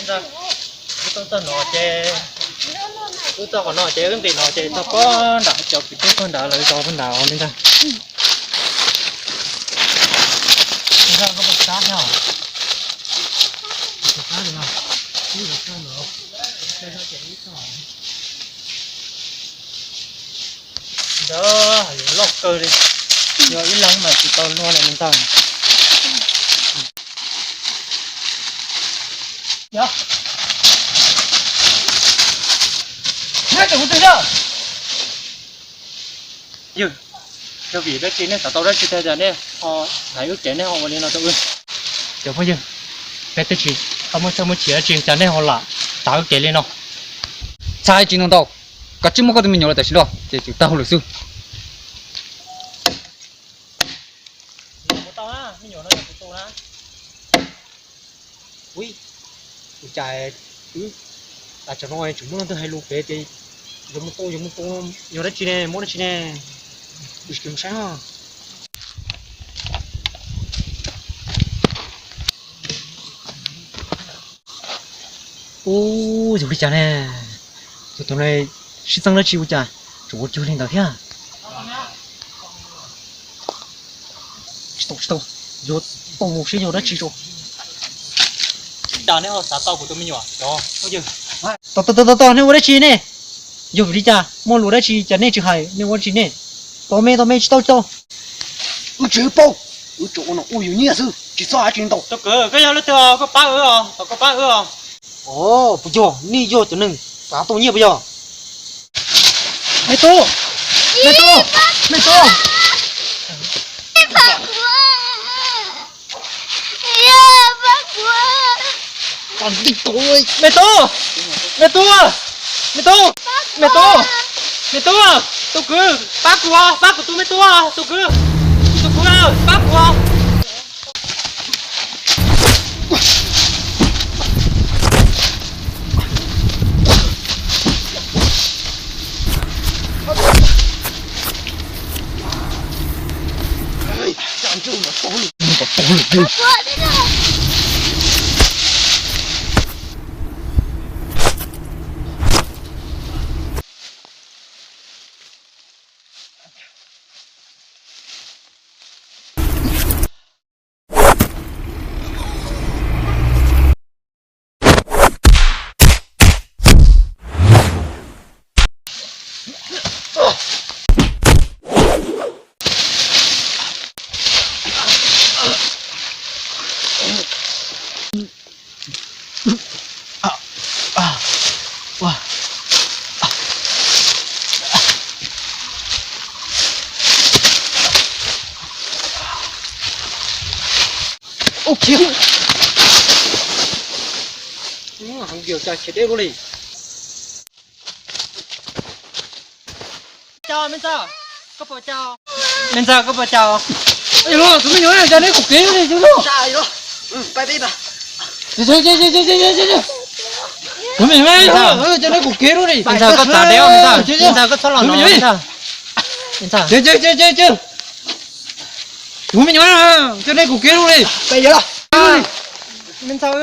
Wb tuaj txog no ces, wb txog qhov no ces wb nqis no ces txog pob nram cov kwv tij pog nrad lawv zos pog nrad os me ntxhais. Ntawd yuav loj kawg li, yog ib leeg mas tsis tau luag li me ntxhais. Yog, yog vim dab tsi nej xav tau dab tsi thiaj tias nej ho hais wb kev nej ho ua li no rau wb? Cov phooj ywg, peb twb tsis tau muaj txoj muaj chim dab tsi cas nej ho lam tav wb kev li no? Txhais tsis ntau ntau, koj tsis muaj koj tus me nyuam los tam sim no ces tsum tau hauj lwm xwb. Ui, ua cas wb tas tsam no tseem muaj leej twg hais lus pem tias yog mus tau, yog mus tau, yog dab tsi ne, muab dab tsi ne? Ua tsis saib. Ub, yog li cas ne? Tus tus no sib txeeb dab tsi ua cas tseem ua cuag li ntawd thiab? Tsis tau, tsis tau, yuav tau mus seb yog dab tsi tso. Cas nej ho xav tau kuv tus me nyuam cov phooj ywg? Tos tos tos tos, nej ua dab tsi ne? Yog vim li cas muaj lus dab tsi cas nej tsis hais, nej ua dab tsi ne? Tos me, tos me, tsis tau, tsis tau. Wb tsis paub, wb tsuas ua nom ua yus nyiaj xwb, tsis txhob hais dab tsi ntau. Tus kwv, koj yog leej twg os? Koj pab wb os, koj pab wb os. Os, puas yog nej yog cov neeg xav tau nyiaj puas yog? Me tub, me tub, me tub. Me tub, me tub, me tub, me tub, me tub, tus kwv, pab kuv os, pab kuv tus me tub os, tus kwv, tus kwv, pab kuv os. Ua kiag, heev kiag cas khiav deb luaj li. Cas me ntxawg, koj puas cas? Me ntxawg, koj puas cas? Tus me nyuam, cas neb kuv kev li. Tus me nyuam, cas neb kuv kev li. Me ntxawg, koj txav deb, me ntxawg, me ntxawg, koj txhob los no me ntxawg. Tus me nyuam, cas neb kuv kev li. Me ntxawg,